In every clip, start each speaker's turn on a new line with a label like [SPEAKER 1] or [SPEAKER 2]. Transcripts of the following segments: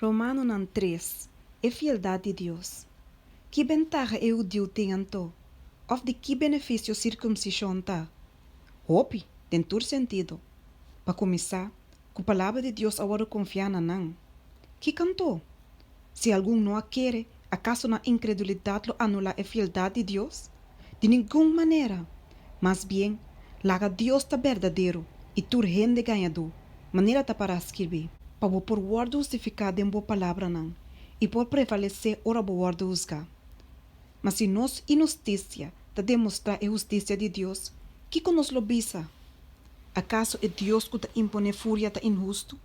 [SPEAKER 1] Romanonan tres, E fieldat di Dios Ki bentaha e hudiu tin anto? Òf di ki benefisio sirkumsishon ta? Hopi, den tur sentido. Pa kuminsá, ku palabra di Dios a wòrdu konfiá na nan. Kiko anto? Si algun no a kere, akaso nan inkredulidat lo anulá e fieldat di Dios? Di ningun manera! Mas bien, laga Dios ta berdadero i tur hende gañadó, manera ta pará skirbí. Pa bo por wòrdu hustifiká den bo palabranan i por prevalesé ora bo wòrdu husgá. Ma si nos inhustisia ta demostrá e hustisia di Dios, kiko nos lo bisa? Akaso e Dios ku ta imponé furia ta inhustu?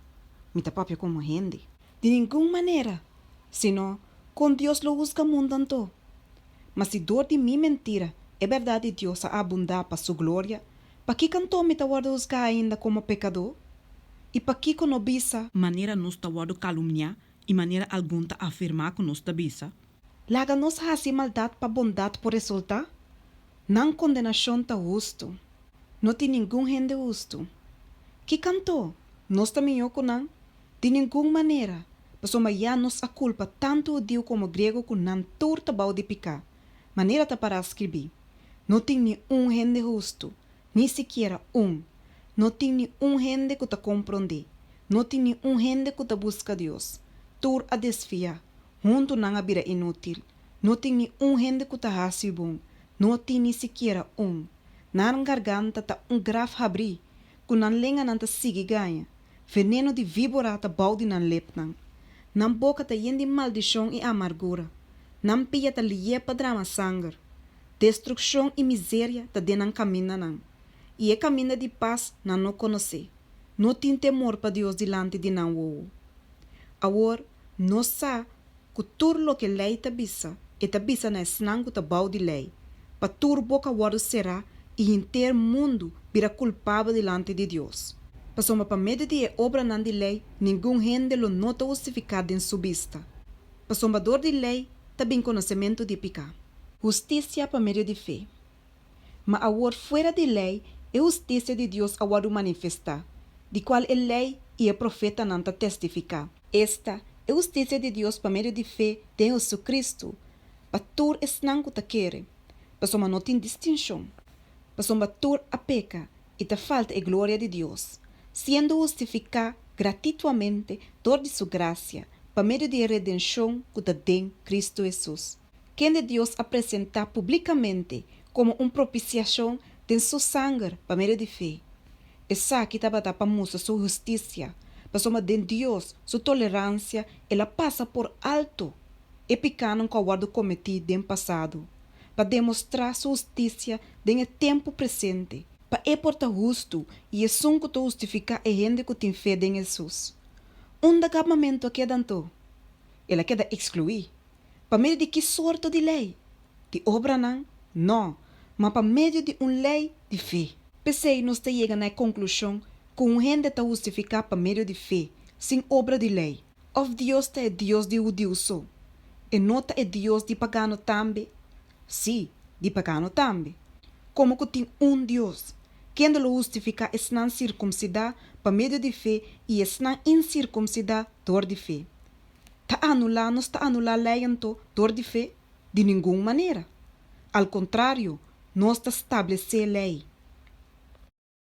[SPEAKER 1] Mi ta papia komo hende. Di ningun manera! Sino, kon Dios lo husga mundu anto? Ma si dor di mi mentira e bèrdat di Dios a abundá pa su gloria, pakiko anto mi ta wòrdu husgá ainda komo pekadó? I pakiko no bisa.
[SPEAKER 2] Manera nos ta wòrdu kalumniá i manera algun ta afirmá ku nos ta bisa?
[SPEAKER 1] Laga nos hasi maldat pa bondat por resultá? Nan kondenashon ta hustu. No tin ningun hende hustu. Kiko anto? Nos ta mihó ku nan? Di ningun manera, pasobra ya nos a kulpa tantu hudiu komo griego ku nan tur ta bou di piká, manera ta pará skribí, No tin ni un hende hustu, ni sikiera un. No tin ni un hende ku ta komprondé, no tin ni un hende ku ta buska Dios. Tur a desviá, huntu nan a bira inútil. No tin ni un hende ku ta hasi bon, no tin ni sikiera un. Nan garganta ta un graf habrí, ku nan lenganan ta sigui gaña. Veneno di víbora ta bou di nan lepnan. Nan boka ta yen di maldishon i amargura. Nan pia ta lié pa drama sanger. Destrukshon i mizeria ta den nan kamindanan, i e kaminda di pas nan no konosé. No tin temor pa Dios dilanti di nan wowo. Awor, nos sa ku tur loke lei ta bisa, e ta bisa na esnan ku ta bou di lei, pa tur boka wòrdu será i henter mundu bira kulpabel dilanti di Dios. Pasobra pa medio di e obranan di lei ningun hende lo no ta hustifiká den su bista, pasobra dor di lei ta bin konosementu di piká. Hustisia pa medio di fe. Ma awor fuera di lei e hustisia di Dios a wòrdu manifestá, di kual e lei i e profetanan ta testifiká. Esta, e hustisia di Dios pa medio di fe den Hesukristu, pa tur esnan ku ta kere, pasobra no tin distinshon, pasobra tur a peka i ta falta e gloria di Dios, siendo hustifiká gratituamente dor di su grasia pa medio di e redenshon ku ta den Kristu Hesus, kende Dios a presentá publikamente komo un propisiashon den su sanger pa medio di fe. Esaki tabata pa mustra su hustisia, pasobra den Dios su toleransia el a pasa por alto e pikánan ku a wòrdu kometí den pasado, pa demostrá su hustisia den e tempu presente, pa e por ta hustu i esun ku ta hustifiká e hende ku tin fe den Hesus. Unda gabamentu a keda anto? El a keda ekskluí. Pa medio di ki sorto di lei? Di obranan? Nò, ma pa medio di un lei di fe. P'esei nos ta yega na e konklushon ku un hende ta hustifiká pa medio di fe, sin obra di lei. Òf Dios ta e Dios di hudiu so? E no ta e Dios di pagano tambe? Sí, di pagano tambe. Komo ku tin ún Dios, kende lo hustifiká esnan sirkumsidá pa medio di fe i esnan insirkumsidá dor di fe. Ta anulá nos ta anulá lei anto dor di fe? Di ningun manera! Al kontrario, nos ta stablesé lei.